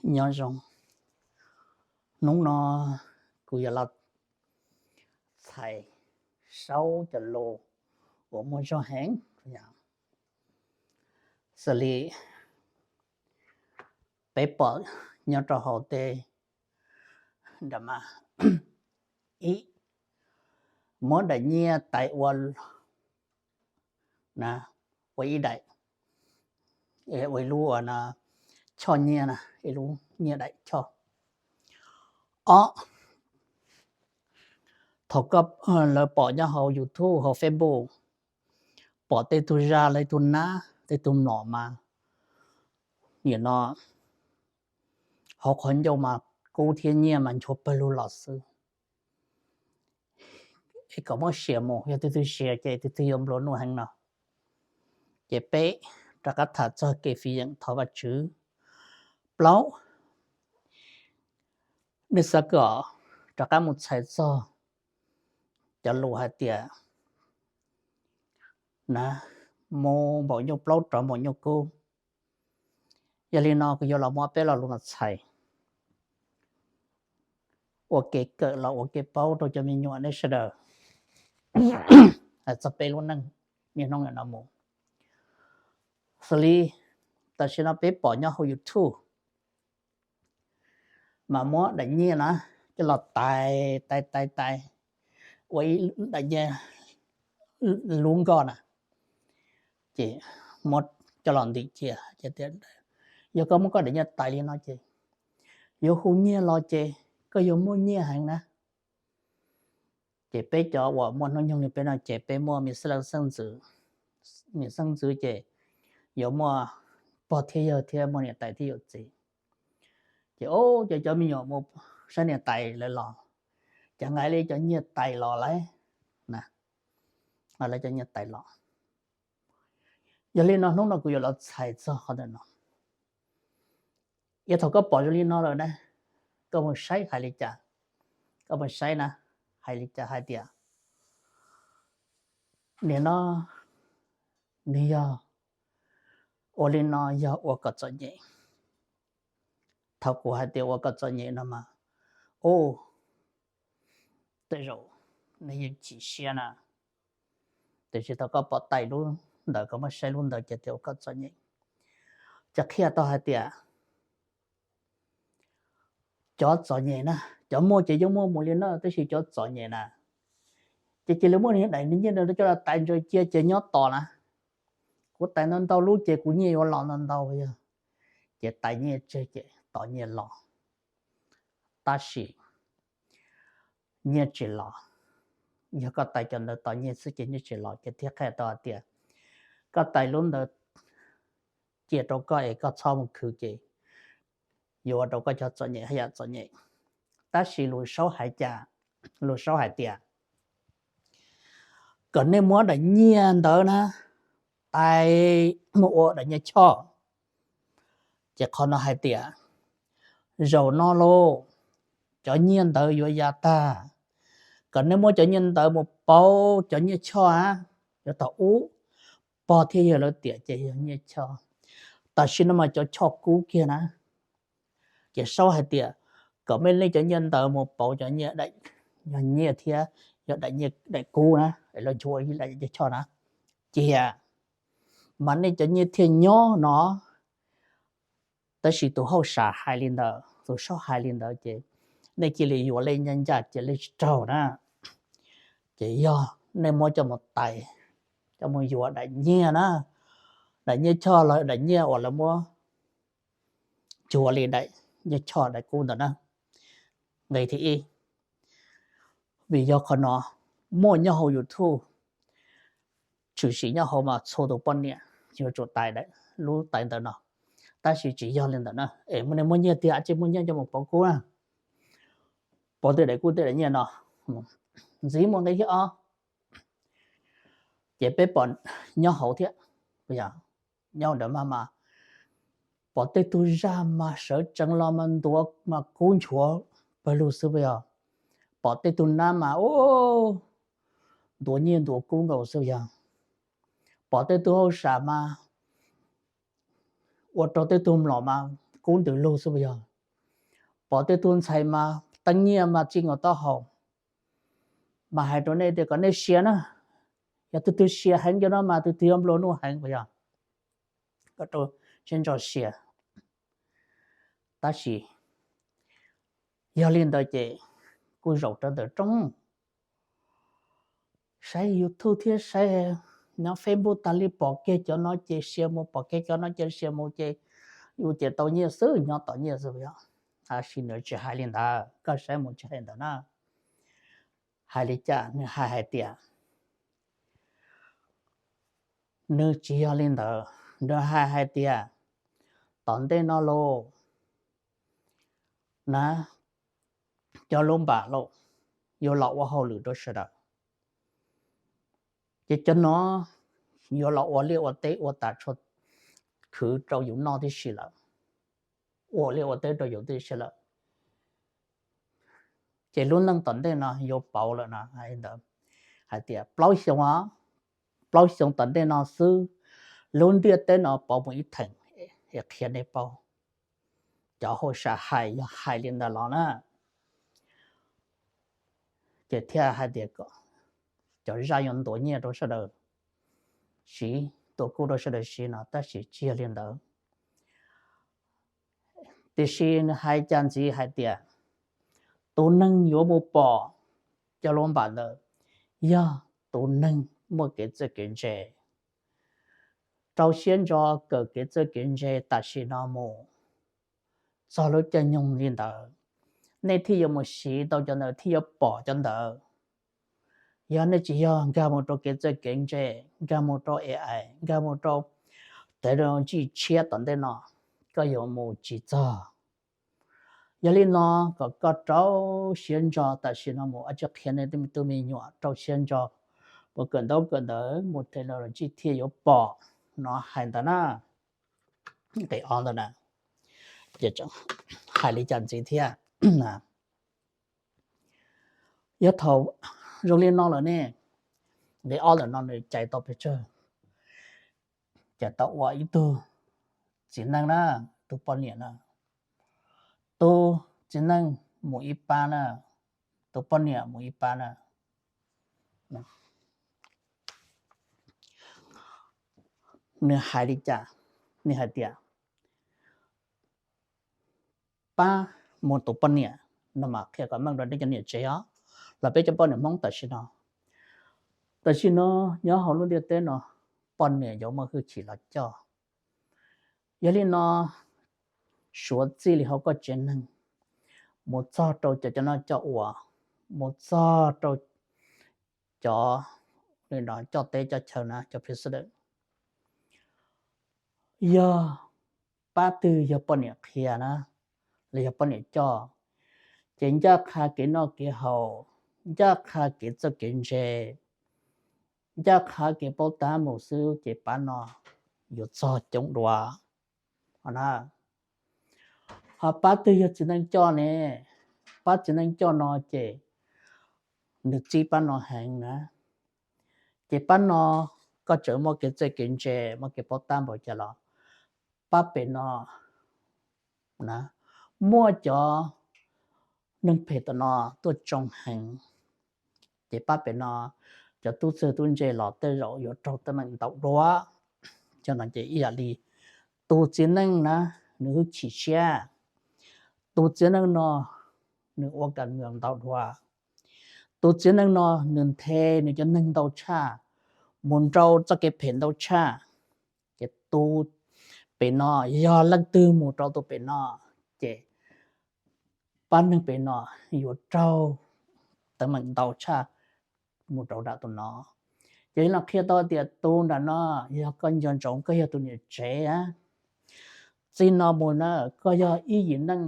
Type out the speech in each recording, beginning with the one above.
Nyob zoo, hnub no kuv yuav los txhais saub cov lus uas muaj zog heev, xws li peb pom nyob rau hauv tej drama, ib, muab daim nyiaj tais ua, ua ib daim, ua ib lub choj nyiaj na, ib lub nyiaj daim choj. Ob, thaum lawv pom nyob hauv YouTube hauv Facebook, pom tej tug zaj tej tug nab tej tug mlom mas, nim no hauv qhov ncauj mas kub thiab nyiaj mas nchuav pawg lug los xwb. Es kom muab siav mus, yog tus twg siav ces tus twg yuav nplua nuj heev no. Ces peb, rov qab tham txog kev fim yeem thov Vajtswv. Plaub, nej xav kom rov qab mus txhais txog cov lus hais tias na, mus npaum nyuj plaub rov npaum nyuj kub. Yog li no kuv yuav los muab peb lo lus no txhais ua kev kawm los ua kev paub rau cov me nyuam nej sawv daws txog peb lub neej niaj hnub no mus. Xws li tam sim no peb pom nyob hauv YouTube mas muab daim nyiaj na coj los tais tais tais tais ua ib daim nyiaj lub nkoj na, ces muab coj los ntim cia. Yog koj muab koj daim nyiaj tais li no ces yuav hu nyiaj los ces koj yuav muaj nyiaj heev na. Ces peb cov uas muaj hnub nyoog li peb no ces peb muaj me xeeb leej xeeb ntxwv, niam xeeb ntxwv ces yuav muaj pog thiab yawg thiab muaj niam tais thiab yawm txiv. Ces o, cov cov me nyuam mus saib niam tais lawv los, ces nqa li cov nyiaj tais los lawm na, lawv cov nyiaj tais los. Yog li no hnub no kuv yuav los txhais txog qhov ntawm no. Yog thaum koj pom zoo li no lawm na, koj mus saib hais li cas? Koj mus saib na, hais li cas hais tias nim no nws yog ua li no yog ua kom txom nyem. Thaum kuv hais tias ua kom txom nyem no mas, u, tej zaum nws yeej chim siab na. Tiam sis thaum koj pom tais lub ntawd, koj muab saib lub ntawd ces tias ua kom txom nyem. Ces qhia tau hais tias cov txom nyem na, cov muaj ces yeej muaj mus li na, tab sis cov txom nyem na, ces cia li muab daim nyiaj ntawd coj los tais ntsaws cia ces nyob tos na. Kuv tais ntau ntau lub ces kuv nyiaj yuav los ntau ntau yog, ces tais nyiaj tseg ces tos nyiaj los, tab sis nyiaj tsis los. Yog koj tais cov ntawd tos nyiaj xwb ces nyiaj tsis los, ces thiaj qhia tau hais tias koj tais lub ntawd cia rau koj es koj txhob mus khwv ces yuav ua rau koj cov txom nyem haj yam txom nyem. Tab sis lus saub hais cas? Lus saub hais tias kom nej muab daim nyiaj ntawd na tais mus ua daim nyiaj choj. Ces qhov no hais tias zaum no lauj, cov nyiaj ntawd yuav ya tag, kom nej muab cov nyiaj ntawd mus pauv cov nyiaj choj a, yuav thaum ub pog thiab yawg lawv tiam ces yog nyiaj choj, tam sim no mas cov choj kub kiag na. Ces saub hais tias kom nej cov nyiaj ntawd mus pauv cov nyiaj, yog nyiaj thiab, yog daim nyiaj daim kub na, es lawv nchuav ib daim nyiaj choj na, cia mas nej cov nyiaj thiaj nyob no. Tab sis tus hauj sam hais li ntawd, tus saub hais li ntawd ces nej cia li yuav li ncaj ncaj cia li tsis raug na. Ces yog nej muab coj mus tais, coj mus yuav daim nyiaj na, daim nyiaj choj los daim nyiaj uas lawv muab nchuav li daim nyiaj choj daim kub ntawd na. Nqe thib ib, vim yog qhov no muaj nyob hauv YouTube, tshwm sim nyob hauv mas txhua tus poj niam yuav tsum tais lub tais ntawm no, tab sis tsis yog li ntawd na. Es nej muaj nyiaj tiag tsis muaj nyiaj coj mus pauv kub na, pauv tej daim kub tej daim nyiaj no. Ntxiv mus nqe thib ob, ces peb pom nyob hauv thiab, nyob hauv ntawd mas mas pom tej tug zaj mas sawv tsees los mas ntuav mas kub nchuav pawg lug xwb puas yog? Pom tej tug nab mas u, ntuav nyiaj ntuav kub nkaus xwb puas yog? Pom tej tug hauj sam mas ua rau tej tug mlom mas kub ntws lug xwb puas yog? Pom tej tug ntxhais mas teeb nyiaj mas txij nkaus taub hau, mas hais rau nej tias kom nej sia na, yog tus twg sia heev cov no mas tus twg yuav nplua nuj heev, puas yog? Kom rau siab ntso sia. Tab sis yog li ntawd ces kuj zaum rau ntawm rooj, saib YouTube thiab saib nyob Facebook tas li, pom kiag cov no ces sia mus, pom kiag cov no ces sia mus, ces yus ces tau nyiaj xwb, nyob tom nyiaj xwb yog. Tab sis nws tsis hais li ntawd, koj saib mus tsis hais li ntawd na. Hais li cas? Nws hais hais tias, nws tsis yog li ntawd, nws hais hais tias tom ntej no lauj, na, cov lub npam lauj, yuav los ua hauj lwm rau sawv daws, ces cov no yuav los ua liaj ua teb ua tas tshuav khwv rau yus noj tib si lawm, ua liaj ua teb rau yus tib si lawm. Ces lub neej tom ntej no yuav pauv lawm no, hais tias plaub xyoo, plaub xyoo tom ntej no xwb, lub ntiaj teb no pauv mus ib theem, es qhia nej paub. Cov hauj sam hais yog hais li ntawd los na, ces thiaj hais tias cov zaj yuav ntuav nyiaj rau sawv daws siv, ntuav kub rau sawv daws siv no, tab sis tsis yog li ntawd. Tiam sis nws hais cas ntxiv hais tias tus neeg yuav mus pom cov lub npam ntawd yog tus neeg muaj kev txawj kev ntse, rau siab ntso kawm kev txawj kev ntse tam sim no mus txog lub caij nyoog li ntawd, nej thiaj yuav mus siv tau cov ntawd, thiaj yuav pom cov ntawd. Yog nej tsis yog nkag mus rau kev txawj kev ntse, nkag mus rau A I, nkag mus rau technology tshiab tom ntej no, koj yuav mus tsis txog. Yog li no, kom koj rau siab ntso tam sim no mus, ua tsis qhia nej tej me tub me nyuam, rau siab ntso mus kawm ntaub kawm ntawv, mus technology thiaj yuav pom no hais ntawd na. Nqe ob ntawd na, ces hais li cas ntxiv thiab? Yog thaum zoo li no lawm ne, nqe ob ntawm no nws cais tau pes tsawg? Ces tau ua ib tug txiv neej na, tus poj niam na, tus txiv neej mus ib pab na, tus poj niam mus ib pab na. Nws hais li cas? Nws hais tias pab mus tus poj niam no mas qhia kom meej rau peb cov niam tsev os, los peb cov poj niam Hmoob tam sim no. Tam sim no nyob hauv lub ntiaj teb no, poj niam yuav muaj hwj chim los coj. Yog li no, suav txij li hauv koj tsev neeg mus txog rau cov cov noj coj ua, mus txog rau cov li no coj teb coj chaw na, cov president, yog pab twg yog poj niam qhia na, los yog poj niam coj, ces ncaj qha kev noj kev haus, ncaj qha kev txawj kev ntse, ncaj qha kev paub tab mus xwb ces pab no yuav txog coob dua na. Ho pab twg yog txiv neej coj ne, pab txiv neej coj no ces nws txib pab no heev na. Ces pab no koj tseem muaj kev txawj kev ntse, muaj kev paub tab npaum cas los pab pem no na, muaj cov neeg phem tom no tuaj tsoo heev, ces pab pem no cov tub txawg tub ntse los tej zaum yuav raug teeb meem ntau dua. Cov no ces ib yam li tus txiv neej na, nws hwj chim siab, tus txiv neej no nws ua kam mus ntau dua, tus txiv neej no nws nthe nws cov neeg ntau tshaj, mus nrau txoj kev phem ntau tshaj. Ces tus pem no, yog leej twg mus rau tus pem no, ces pab neeg pem no yuav raug teeb meem ntau tshaj mus rau nram tus no. Ces los qhia tau tias tus nram no, yog koj nco ntsoov koj yog tus niam tsev, txij no mus na, koj yog ib yim neej,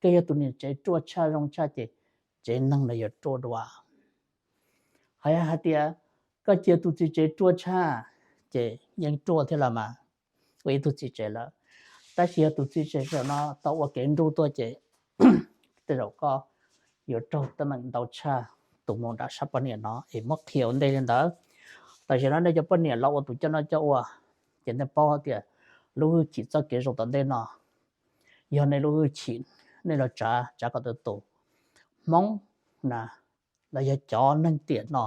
koj yog tus niam tsev ruaj tshaj zoo tshaj ces tsev neeg no yuav ruaj dua. Ho yog hais tias koj cia tus txiv tsev ruaj tshaj, ces yeej ruaj thiab los mas, ua ib tug txiv tsev lawm. Tab sis yog tus txiv tsev no tau ua kev nruj tuaj ces tej zaum koj yuav raug teeb meem ntau tshaj tus mus nram sab poj niam no. Es muab qhia ua ntej li ntawd, tam sim no nej cov poj niam los ua tus coj noj coj ua, ces nej paub tias lub hwj chim txoj kev zoo tom ntej no yog nej lub hwj chim nej los tsav, tsav kom tau tus Hmoob na, los yog cov neeg tiam no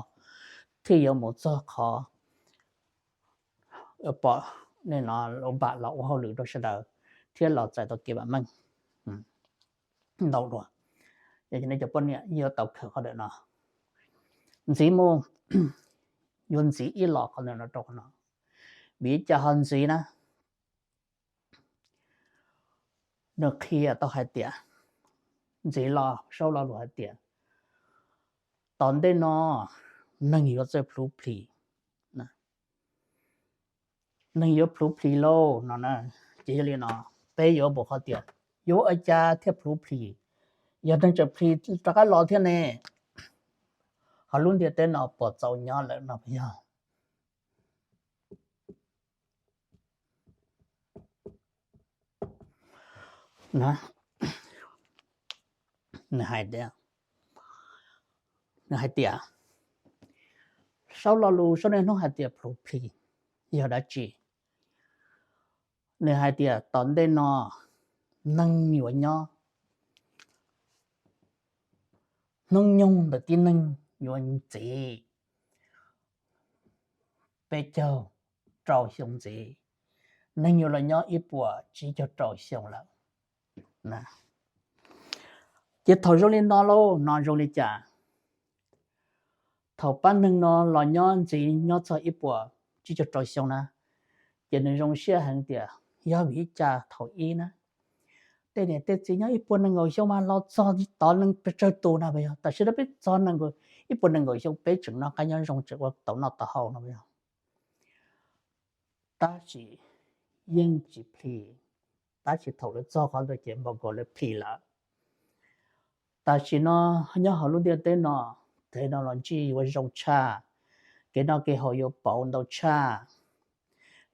thiaj yuav mus txog qhov pom nej no lub npam los ua hauj lwm rau sawv daws thiab los txais tau kev vam meej ntau dua. Ces nej cov poj niam yuav tau khaws qhov ntawm no, ntxiv mus, yuav ntxiv ib los qhov ntawm no rau qhov no. Vim li cas ho ntxiv na? Nws qhia tau hais tias, ntxiv los saub lo lus hais tias tom ntej no neeg yuav txawj plhuv plis, neeg yuav plhuv plis lauj no na. Ces yog li no, peb yuav npau qhov tias yuav ua cas thiaj plhuv plis, yog neeg tseem plis rov qab los thiab ne, ho lub ntiaj teb no puas txaus nyob lawm no puas yog? Nws hais tias, saub lo lus saub niaj hnub hais tias plhuv plis yog dab tsi? Nws hais tias tom ntej no neeg yuav nyob, hnub nyoog ntawm tib neeg yuav ntxiv peb caug rau xyoo ntxiv, neeg yuav los nyob ib puas tsib caug rau xyoo lawm. Ces thaum zoo li no lauj no zoo li cas? Thaum pab neeg no los nyob ntxiv nyob txog ib puas tsib caug rau xyoo na, ces nws zoo siab heev tias yog vim li cas thaum ub na, tej niam tej txiv nyob ib puas nees nkaum xyoo mas los txog tod neeg pes tsawg tus na puas yog? Tam sim no peb txog ib puas nees nkaum xyoo peb tseem noj qab nyob zoo tseem ua tau noj tau haus no puas yog? Tab sis yeej tsis plis, tab sis thaum lawv txog qhov ntawd ces npaum nkaus lawv plis lawm. Tam sim no nyob hauv lub ntiaj teb no, tej no los ntsij yuav zoo tshaj, kev noj kev haus yuav pauv ntau tshaj,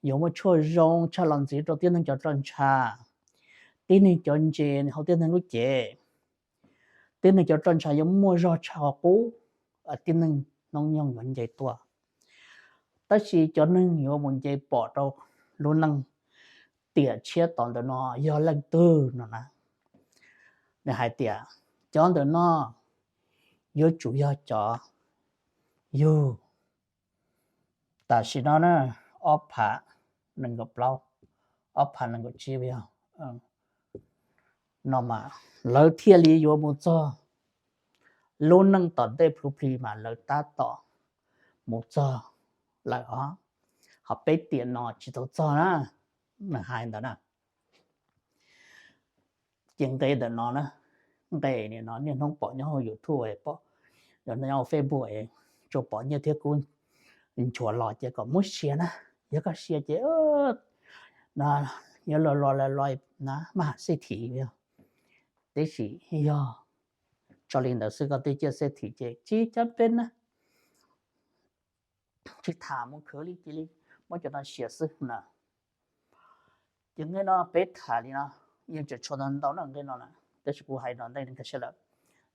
yuav muaj tshuaj zoo tshaj los ntxiv rau tib neeg cov roj ntsha, tib neeg cov ntses hauv tib neeg lub cev, tib neeg cov roj ntsha yuav muaj zog tshaj qhov qub, tib neeg hnub nyoog yuav nce tuaj. Tab sis cov neeg yuav mus nce pom rau lub neej tiam tshiab tom ntawm no yog leej twg no na? Nws hais tias cov ntawm no yuav tsum yog cov yug tam sim no na, ob phav nees nkaum plaub, ob phav nees nkaum tsib no mas lawv thiaj li yuav mus txog lub neej tom ntej plhuv plis mas lawv tab tom mus txog lawm os, ho peb tiam no tsis tau txog na. Nws hais ntawd na. Ces nqe ntawm no na, nqe no niaj hnub pom nyob hauv YouTube, pom nyob hauv Facebook, tsuas pom nyiaj thiab kub nchuav los ces kom muab share na. Yog koj share ces yuav los los los na maj ham xej thim yog, tiam sis yog tso li ntawd xwb koj twb ciaj xej thim ces tsis cab peb na. Tsis tham mus khwv li cia li muab cov no share xwb na. Ces nqe no peb tham li no yeej tseem tshuav ntau ntau na nqe no na, tab sis kuv hais no ntej tag sib lawm.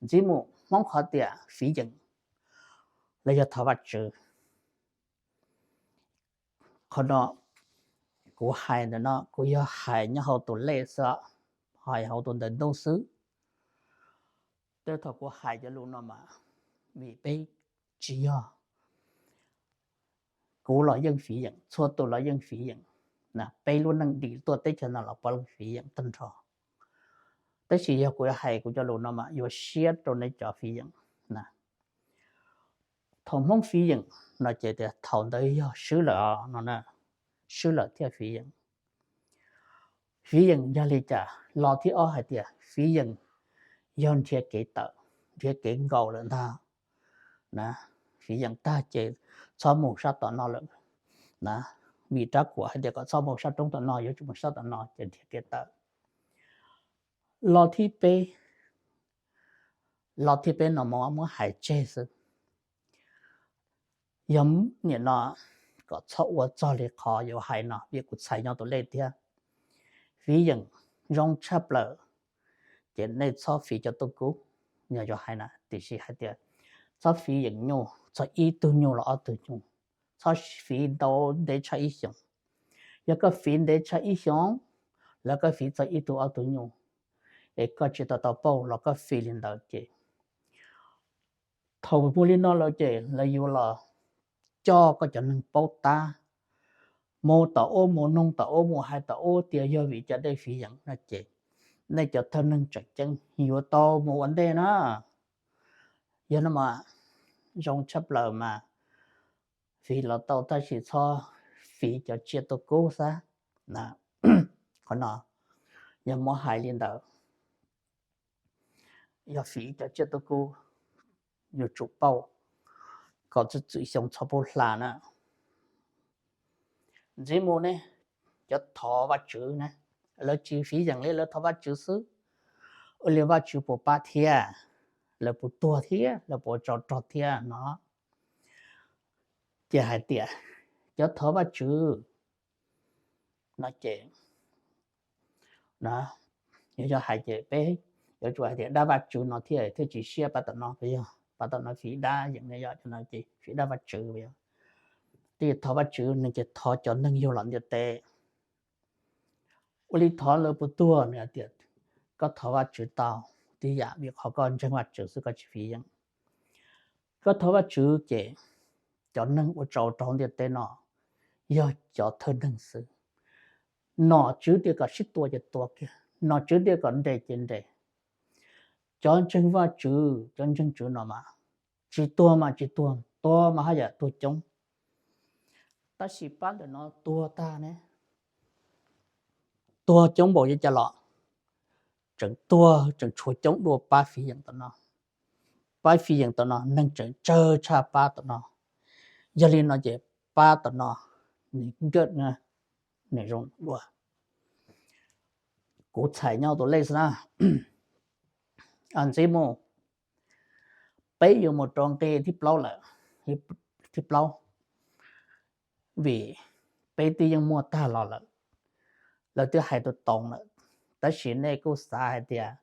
Ntxiv mus Hmoob qhov tias fiv yeem los yog thov Vajtswv. Qhov no kuv hais ntawm no kuv yog hais nyob hauv tus lej xwb, hais hauv tus ntawv ntuj xwb. Tej thaum kuv hais cov lus no mas vim peb tsis yog, kuv los yeej fiv yeem, txhua tus los yeej fiv yeem, peb lub neej dim tuaj teb chaws no los puav leej fiv yeem tag nrho. Tab sis yog kuv yuav hais kuv cov lus no mas yuav siab rau nej cov fiv yeem na. Thaum Hmoob fiv yeem no ces tias thaum ntawd yog swb lawm no, swb lawm thiaj fiv yeem. Fiv yeem yog li cas? Lo thib ob hais tias fiv yeem yog nrhiav kev tawm, nrhiav kev nkaum lawm ntag na. Fiv yeem tag ces txhob mus sab tom no lawm na, vim rab kuam hais tias kom txhob mus sab roob tom no, yuav tsum mus sab tom no ces nrhiav kev tawm. Lo thib peb, lo thib peb no mas muab hais tseg xwb. Yog nim no kom txhob ua txog li qhov yuav hais no vim kuv txhais nyob tus lej thiab. Fiv yeem zoo tshaj plaws ces nej txhob fiv cov tuj kub, yog yuav hais na, tiam sis hais tias txhob fiv yeem nyuj txog ib tug nyuj los ob tug nyuj, txhob fiv ntau ntev tshaj ib xyoos. Yog koj fiv ntev tshaj ib xyoos, los koj fiv txog ib tug ob tug nyuj, es koj tsis tau tau pauj los koj fiv li ntawd ces thaum muaj li no lawm ces lawv yuav los coj koj cov neeg paub tab, mus tom ub mus noog tom ub mus hais tom ub tias yog vim cov dej fiv yeem no ces nej cov thawj neeg tseem ceeb yuav tau mus ua ntej na. Yog no mas zoo tshaj plaws mas fiv los tau tab sis txhob fiv cov tsiaj tuaj kub xwb. Qhov no yog muab hais li ntawd, yog fiv cov tsiaj tuaj kub yuav tsum pauj kom txwm txwm xyoo txhob pub hla na. Ntxiv mus ne, cov thov Vajtswv ne, lawv tsis fiv yeem li, lawv thov Vajtswv xwb, ua li Vajtswv puas pab thiab, lawv puas tuag thiab, lawv puas tsaus rog thiab no. Ces hais tias cov thov Vajtswv no ces, yog hais ces peb yuav tsum hais tias dab Vajtswv no thiaj thiaj tsis siab pab tom no, yog pab tom no fiv dab yeem no yog cov no ces fiv dab Vajtswv yog. Tej thov Vajtswv no ces thov cov neeg yug los ntiaj teb. Ua li thov lawv puas tuag no tias koj thov Vajtswv tau tib yam vim qhov koj ntseeg Vajtswv xwb koj tsis fiv yeem. Koj thov Vajtswv ces cov neeg ua tsaus rog ntiaj teb no yog cov thawj neeg xwb. Nom tswv tias kom sib tua ces tua kiag, nom tswv tias kom nres ces nres. Cov ntseeg Vajtswv, cov ntseeg Tswv no mas tsis tuag mas tsis tuag, tuag mas haj yam tuag coob. Tab sis pab ntawm no tuag tag ne, tuag coob npaum li cas los tseem tuag tseem tshuav coob dua pab fiv yeem tom no. Pab fiv yeem tom no neeg tseem tsawg tshaj pab tom no. Yog li no ces pab tom no nws nkawm, nws zoo dua. Kuv txhais nyob tus lej xwb na. Ntxiv mus, peb yuav mus rau nqe thib plaub lawm, thib plaub, vim peb twb yeej muaj tag los lawm, lawv twb hais tus toos lawm, tab sis nej kuj xav hais tias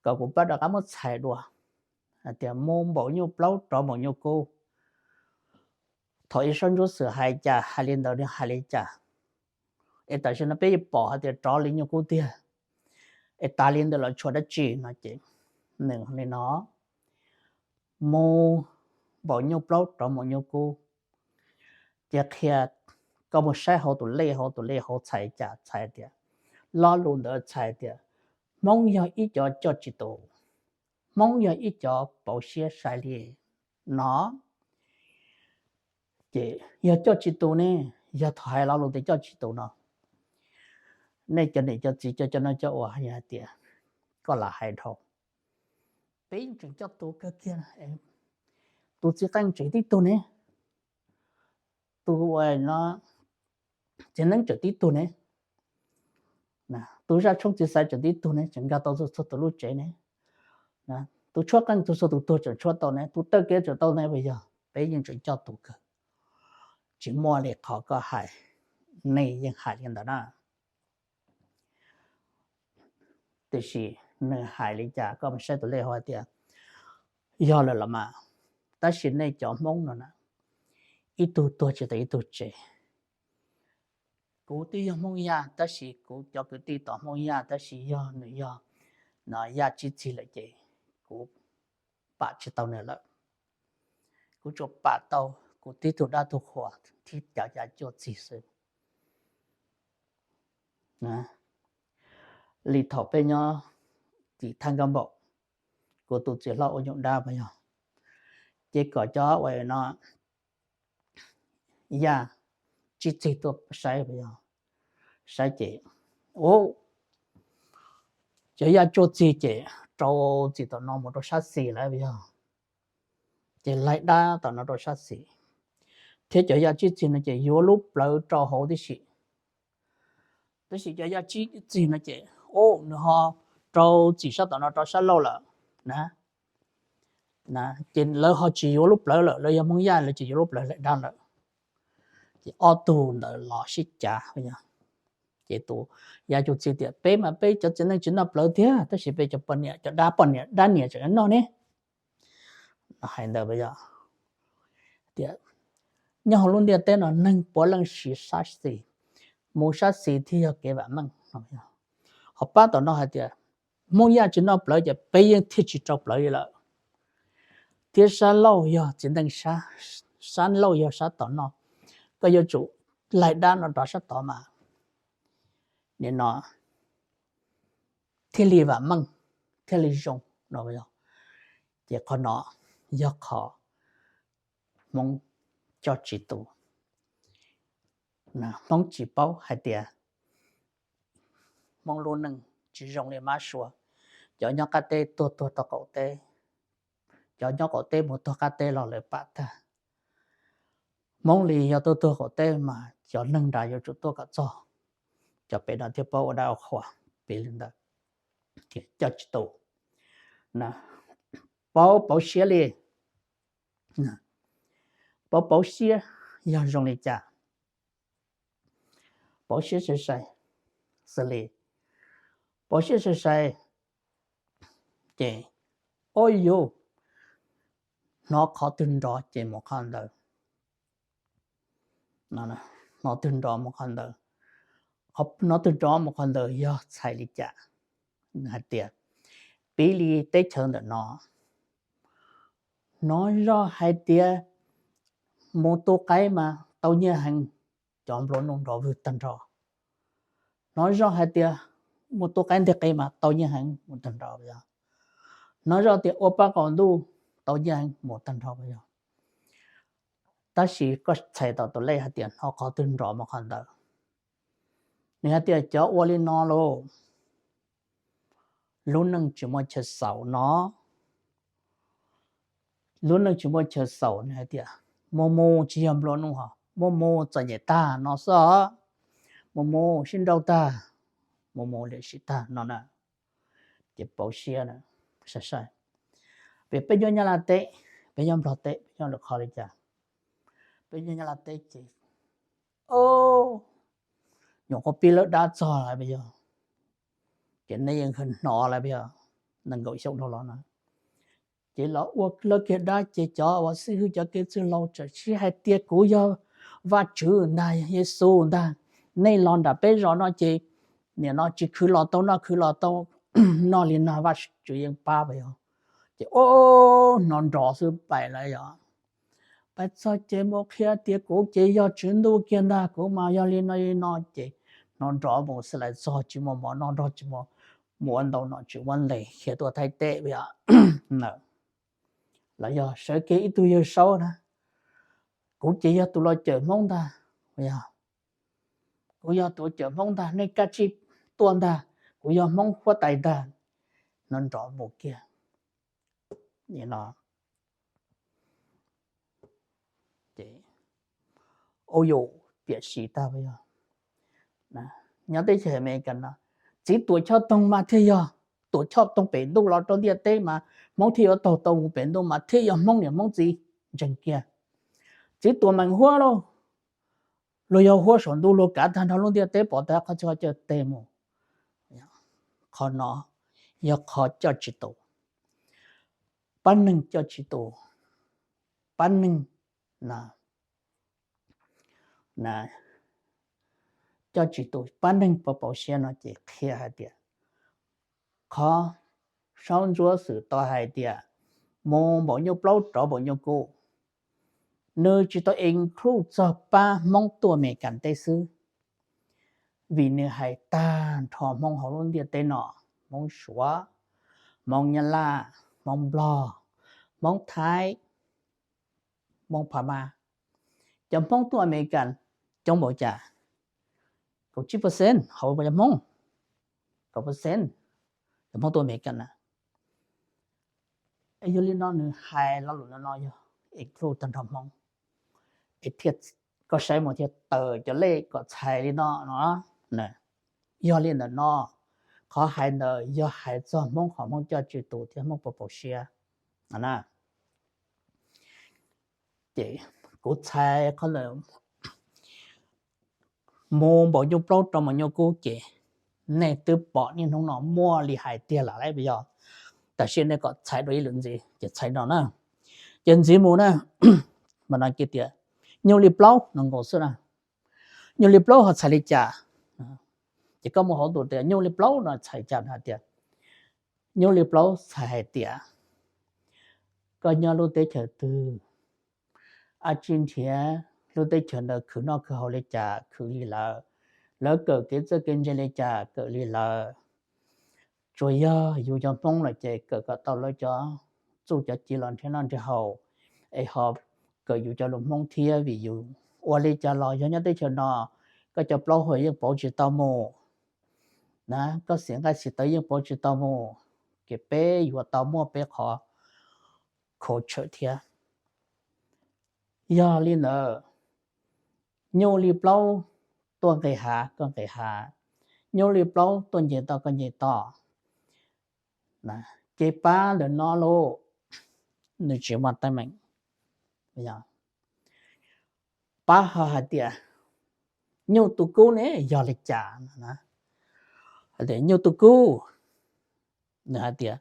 kom kuv pab rov qab muab txhais dua, hais tias mus npaum nyuj plaub rov npaum nyuj kub. Thaum ib sab ntsuj xwm hais cas hais li ntawd nws hais li cas, es tam sim no peb yuav pom hais tias rov li nyuj kub tiag, es tas li ntawd los tshuav dab tsi no ces nws li no, mus npaum nyuj plaub rov npaum nyuj kub. Ces qhia, koj mus saib hauv tus lej, hauv tus lej hauv txhais cas txhais tias, lo lus ntawd txhais tias Hmoob yog ib cov coj tsis tus, Hmoob yog ib cov pauv siab sai li no. Ces yog coj tsis tus ne, yog thaum hais lo lus tias coj tsis tus no, nej cov niam cov txiv cov cov noj cov ua yog hais tias koj lam hais dhau, peb yeej tseem coj tus kawg kiag, tus txiv qeej tseem tib tug ne, tus ua no txiv neeb tseem tib tug ne, tus zaj tshoob txiv xaiv tseem tib tug ne, tseem nkag tau txhua txhua tus lub tsev ne, tus tshuab qeej txhua txhua tus tuag tseem tshuab tau ne, tus taw kev tseem tau ne, puas yog? Peb yeej tseem coj tus kawg. Tsis muaj li qhov koj hais, nej yeej hais li ntawd na. Tiam sis nws hais li cas koj mus saib tus lej hauv hais tias yog lawm los mas, tab sis nej cov Hmoob no na, ib tug tuag tsis tau ib tug tseg. Kuv twb yog Hmoob Yaj tab sis kuv cov kwv tij tom Hmoob Yaj tab sis yog nws yog no Yaj tsib txig lawm ces kuv pam tsis tau nws lawm. Kuv tsuas pam tau kuv tib tug dab tug qhuas thiab cov Yaj cuaj txig xwb. Li thaum peb nyob tim thaj nkauj npaum, kuv tus txiv hlob ua nyuj dab puas yog, ces kom cov ua no Yaj tsib txig tuaj saib puas yog, saib ces, u, cov Yaj cuaj txig ces rau txim tom no mus rau sab xis lawm puas yog, ces laig dab tom no rau sab xis, thiab cov Yaj tsib txig no ces yuav lub plawv rau hauv tib si. Tab sis cov Yaj tsib txig no ces, u, nws ho rau txim sab tom no rau sab laug lawm na. Ces lawv ho tsis yuav lub plawv lawm, lawv yog Hmoob Yaj lawv tsis yuav lub plawv laig dab lawm. Ces ob tug ntawd los sib cav, ces tus Yaj cuaj txig tias peb mas peb cov txiv neej tsis noj plawv tiag tab sis peb cov poj niam, cov dab poj niam dab niam tseem noj ne. Hais ntawd puas yog? Tias nyob hauv lub ntiaj teb no neeg puav leej siv sab xis, mus sab xis thiaj yog kev vam meej. Ho pab tom no hais tias Hmoob Yaj tsis noj plawv ces peb yeej thiaj tsis rau plawv li lawm. Thiab sab laug yog txiv neej, sab laug yog sab tom noj, koj yuav tsum laig dab no rov sab tod mas nim no thiaj li vam meej, thiaj li zoo no. Ces qhov no yog qhov Hmoob coj tsis tus. Hmoob tsis paub hais tias Hmoob lub neej tsis zoo li mab sua. Cov nyob qab teb tuag tuag rau qaum teb, cov nyob qaum teb mus tuag qab teb los lawv pam tag. Hmoob li yog tuag tuag qaum teb mas cov neeg nrad yuav tsum tuaj kom txog, cov pem no thiaj paub ua dab ua qhua. Piv li ntawd, coj tsis tus, paub pauv siab li. Paub pauv siab yog zoo li cas? Pauv siab sai sai, xws li pauv siab sai sai ces, o yus, hnov qhov twg nrov ces mus qhov ntawd. Hnov twg nrov mus qhov ntawd. Hnov twg nrov mus qhov ntawd yog txhais li cas? Hais tias, piv li teb chaws ntawm no, hnov zoj hais tias mus tu qaib mas tau nyiaj heev, cov nplua nuj nrov vwg tag nrho. Hnov zoj hais tias mus tu qaib nteg qe mas tau nyiaj heev mus tag nrho. Hnov zoj tias ua paj qaum ntuj tau nyiaj heev mus tag nrho yog. Tab sis koj txhais tau tus lej hais tias hnov qhov twg nrov mus qhov ntawd. Nws hais tias cov ua li no lauj, lub neej tsis muaj chaw xaus no. Lub neej tsis muaj chaw xaus, nws hais tias mus mus tsis yog nplua nuj ho, mus mus txom nyem tag no xwb, mus mus sib nrauj tag, mus mus liam sim tag no na. Ces pauv siab na, sai sai. Vim peb nyob Nyab Laj teb, peb nyob Nplog teb, peb nyob lwm qhov li cas, peb nyob Nyab Laj teb ces, o, nyuam qhuav pib lawv dab txog lawm yog, ces nej yeej hnov lawm yog, nees nkaum xyoo dhau los na. Ces los ua lawv kiag dab ces cov uas xib hwb cov kev txwj laus txawm sib hais tias kuv yog Vajtswv ntag, Yexus ntag, nej los nram peb zos no ces nim no tsis khwv los tau noj, khwv los tau noj li no Vajtswv yeej pab yog. Ces o, hnov nrov xwb pais lawm yog. Pais txog ces mus qhia tias kuv ces yog tswv ntuj kiag ntag, kuv mas yog li no li no ces hnov nrov mus xwb lawm, txog tsis muaj mov noj nrog tsis muaj, mus ua ntau nom tswv muab ntes khiav tuaj Thaib teb yog. Los yog sawv kiag ib tug yawg saub na, kuv ces yog tus los cawm Hmoob ntag, yog, kuv yog tus cawm Hmoob ntag, nej kav tsij tuaj ntag, kuv yog Hmoob huab tais ntag. Hnov nrov mus kiag no. Ces, o yus, piam sis tag yog, nyob teb chaws Amelikas no, txiv tuam choj toog mas thiaj yog, tuam choj toog pem ntuj los rau ntiaj teb mas Hmoob thiaj yuav taug tau mus pem ntuj mas thiaj yog Hmoob niam Hmoob txiv ntseeg kiag. Txiv tuam meem huab lauj, luag yog huab saum ntuj luag kav tag nrho lub ntiaj teb pov tag qhov txhia qhov chaw teg mus. Qhov no yog qhov coj tsis tus, pab neeg coj tsis tus, pab neeg na, coj tsis tus, pab neeg pauv pauv siab no ces qhia hais tias qhov Saub Ntsuab Xwm tau hais tias mus npaum nyuj plaub rov npaum nyuj kub, nws tsis tau include txog pab Hmoob tuaj Amelikas teb xwb, vim nws hais tag nrho Hmoob hauv lub ntiaj teb no, Hmoob Suav, Hmoob Nyab Laj, Hmoob Nplog, Hmoob Thaib, Hmoob Pha Mas. Cov Hmoob tuaj Amelikas coob npaum cas? Kaum tsib percent hauv cov Hmoob, kaum percent cov Hmoob tuaj Amelikas na. Yog li no nws hais lo lus no no yog include tag nrho Hmoob, es thiaj, koj saib mus thiaj tawm cov lej kom txhais li no no. Yog li ntawm no, qhov hais ntawd yog hais txog Hmoob qhov Hmoob coj tsis tus thiab Hmoob pauv pauv siab na. Ces kuv txhais qhov ntawd, mus npaum nyuj plaub rov npaum nyuj kub ces nej twb pom niaj hnub no muaj li hais tiag lawm lauj yog. Tam sim nej kom txhais dua ib lwm ntxiv ces txhais no na. Ces ntxiv mus na, mas no kiag tias nyuj li plaub no nkaus xwb na. Nyuj li plaub ho txhais li cas? Ces koj mus hauv tus tias nyuj li plaub no txhais li cas no hais tias Nyuj li plaub txhais hais tias koj nyob lub teb chaws twg, ab tsi nrhiav lub teb chaws ntawd khwv noj khwv haus li cas khwv li lawm, lawv kawm kev txawj kev ntse li cas kawm li lawm. Tsuas yog yus cov Hmoob los ces kawm kom tau lawv cov txuj cov ci los nrhiav noj nrhiav haus, es ho kawm yus cov lus Hmoob thiab vim yus ua li cas los yog nyob teb chaws no koj cov plaub hau yeej pauv tsis tau mus na, koj xim nqaij xim tawv yeej pauv tsis tau mus, ces peb yuav tau muaj peb qhov khauv tshawm thiab. Yog li ntawd, nyuj li plaub tuaj nqis hav koj nqis hav, nyuj li plaub tuaj nce toj koj nce toj, ces pab ntawm no lauj, nws tsis muaj teeb meem. Pab ho hais tias nyuj tus kub ne yog li cas? Hais tias nyuj tus kub, nws hais tias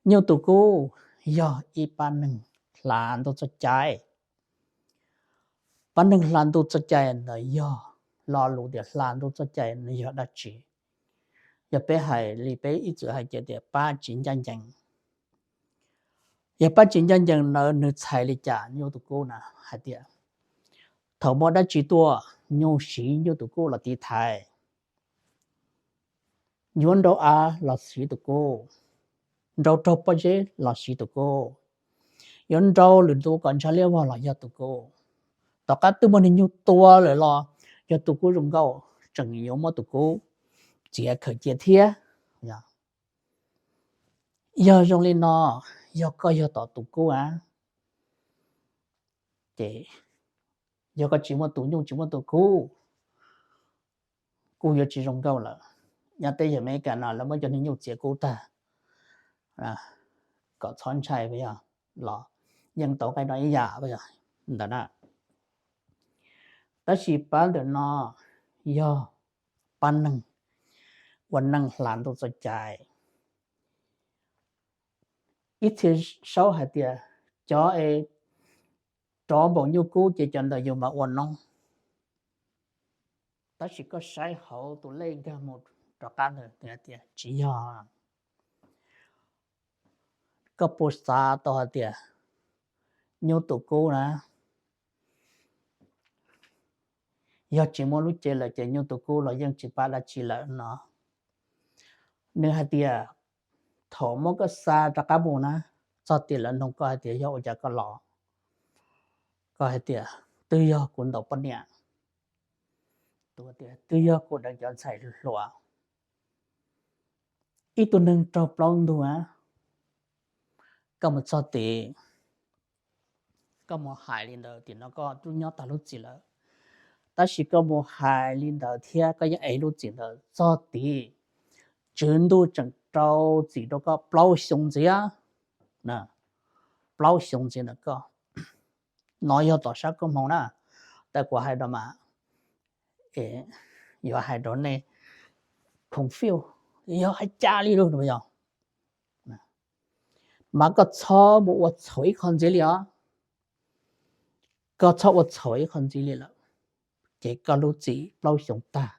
nyuj tus kub yog ib pab neeg hla ntuj txoj cai. Pab neeg hla ntuj txoj cai ntawd yog lo lus tias hla ntuj txoj cai nws yog dab tsi? Yog peb hais li peb ib txwm hais ces tias pab tsis ncaj ncees. Yog pab tsis ncaj ncees ntawd nws txhais li cas nyuj tus kub na? Hais tias thaum muaj dab tsi tuaj nyuj siv nyuj tus kub los tiv thaiv. Yuav nrau av los siv tus kub, nrau raug pob zeb los siv tus kub, yuav nrau lwm tus kom ntshav liab vog los yog tus kub. Tom qab twb muaj niag nyuj tua lawm los yog tus kub zoo nkauj tseem yuav muab tus kub txiav khaws cia thiab. Yog zoo li no, yog koj yog tom tus kub a, ces yog koj tsis muaj tus nyuj tsis muaj tus kub, kub yuav tsis zoo nkauj lawm. Nyob teb chaws Amelikas no lawv muab cov niag nyuj txiav kub tag kom txhob ntshai los yeej tau nqaij no ib yam ntawd na. Tab sis pab ntawm no yog pab neeg ua neej hla ntuj txoj cai. Ib txhia saub hais tias cov es rov npaum nyuj kub ces cov ntawd yus mas ua noob. Tab sis koj saib hauv tus lej nkag mus rov qab ntawd tias tsis yog. Koj puas xav tau hais tias nyuj tus kub na, yog tsis muaj lub cev lawm ces nyuj tus kub los yeej tsis pab dab tsi lawm no. Nws hais tias thaum muab koj xa rov qab mus na, txog tim lawv nug koj hais tias yog ua cas koj los, koj hais tias twb yog kuv ntaus poj niam, twb yog kuv deev cov ntxhais hluas. Ib tug neeg raug plaub ntug, koj mus txog tid, koj mus hais li ntawd tim no koj twb nyob tag lub txim lawm. Tab sis koj mus hais li ntawd thiab koj yeej ev lub txim ntawd txog tid, tswv ntuj tseem rau txim rau koj plaub xyoo ntxiv. Plaub xyoo ntxiv ntawm koj. No yog tom sab koob hmoov na, tab kuv hais rau mas yuav hais rau nej confuse, yog hais cas li lub yog, mas koj txhob mus ua txhaum ib qho ntxiv li os. Koj txhob ua txhaum ib qho ntxiv li lawm, ces koj lub txim plaub xyoo tag.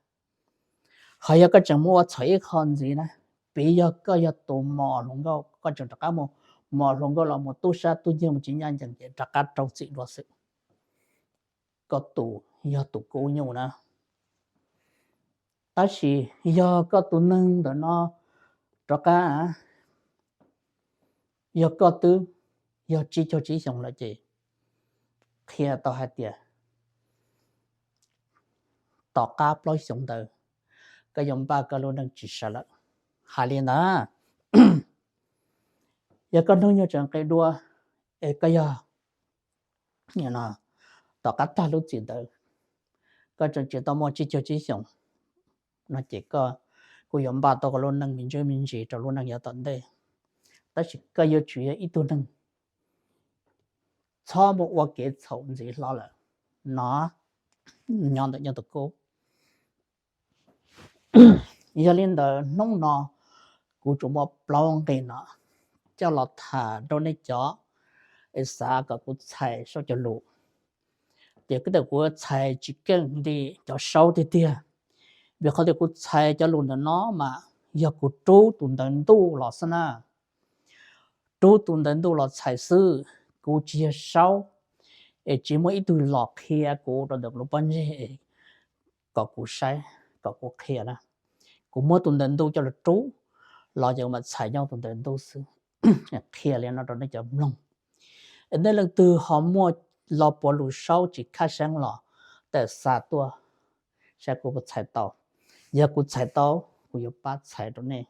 Ho yog koj tseem mus ua txhaum ib qho ntxiv na, piv yog koj yog tus mos hluas nkauj, koj tseem rov qab mus mos hluas nkauj los mus tub sab tub nyiag mus tsis ncaj ncees ces rov qab rau txim dua xwb. Koj tus yog tus kub nyuj na. Tab sis yog koj tus neeg ntawm no rov qab, yog koj twb yog tsib caug tsib xyoos lawm ces qhia tau hais tias tom qab plaub xyoos ntawd koj yuav npaj koj lub neej tsis sawv lawm. Hais li ntawd, yog koj hnub nyoog tseem nqis dua es koj yog tom qab tag lub txim ntawd, koj tseem tsis tau muaj tsib caug tsib xyoos no ces koj kuj yuav npaj tau koj lub neej me ntsis me ntsis rau lub neej yav tom ntej. Tab sis koj yuav tsum yog ib tug neeg txhob mus ua kev txhaum ntxiv hlo lawm no, nyob ntawm nyuj tus kub. Yog li ntawd hnub no kuv tsuas muaj plaub nqe no coj los tham rau nej cov es xav kom kuv txhais saub cov lus. Ces kuv txhais tsis keej li cov saub tiag tiag, vim qhov tias kuv txhais cov lus ntawm no mas yog kuv rub tus ntawv ntuj los xwb na, rub tus ntawv ntuj los txhais xwb, kuv tsis yog Saub, es tsis muaj ib tug los qhia kuv rau ntawm kuv lub pob ntseg kom kuv saib, kom kuv qhia na. Kuv muab tus ntawv ntuj coj los rub los ces kuv mam txhais nyob tus ntawv ntuj xwb. Qhia li no rau nej cov mloog. Es nej leej twg ho muaj lo puav lus Saub tsis khab seeb los tawm xa tuaj saib kuv puas txhais tau. Yog kuv txhais tau, kuv yuav pab txhais rau nej.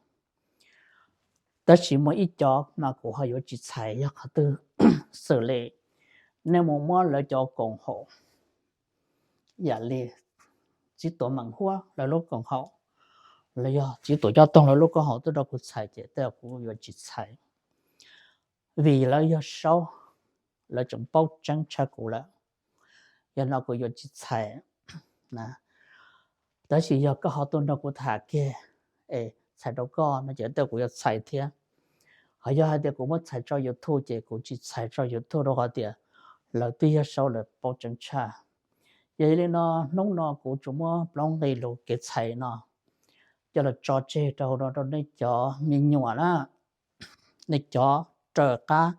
Tab sis muaj ib cov mas kuv ho yuav tsis txhais yog qhov twg. Xws li nej mus muab lawv cov koom haum, yam li Txiv Tuam Meem Huab lawv lub koom haum, los yog Txiv Tuam Coj Toog lawv lub koom haum tuaj rau kuv txhais ces tej kuv yuav tsis txhais, vim lawv yog Saub, lawv tseem paub tseeb tshaj kuv lawm. Yog no kuv yuav tsis txhais. Tab sis yog koj ho tuaj nrog kuv tham kiag es txhais rau koj no ces tej kuv yuav txhais thiab. Ho yog hais tias kuv muab txhais tso YouTube ces kuv tsis txhais tso YouTube rau qhov tias lawv twb yog Saub lawv paub tseeb tshaj. Yog li no hnub no kuv tsuas muab plaub nqe lus kev txhais no coj los tso tseg rau hauv no rau nej cov me nyuam na, nej cov raws qab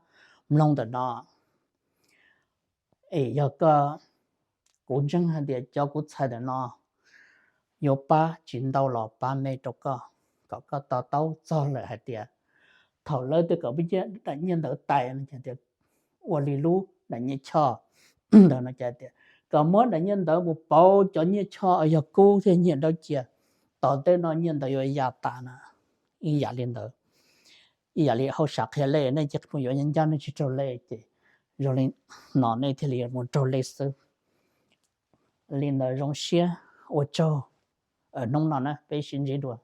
mloog ntawm no. Es yog koj, kuv ntseeg hais tias cov kuv txhais ntawm no yuav pab tsis ntau los pab me rau koj, kom koj to taub txog lawm hais tias thaum lawv twb kom peb daim nyiaj ntawv tais no ces tias ua li lub daim nyiaj choj ntawd no ces tias kom muab daim nyiaj ntawv mus pauv cov nyiaj choj yog kub thiab nyiaj dawb cia, tom ntej no nyiaj ntawv yuav ya tas na. Ib yam li ntawd, ib yam li hauj sam qhia lej, nej cia mus yuav ncaj nej tsis raug lej ces zoo li no nej thiaj li mus raug lej xwb. Li ntawd zoo siab, ua tsaug, hnub no na peb sib ntsib dua.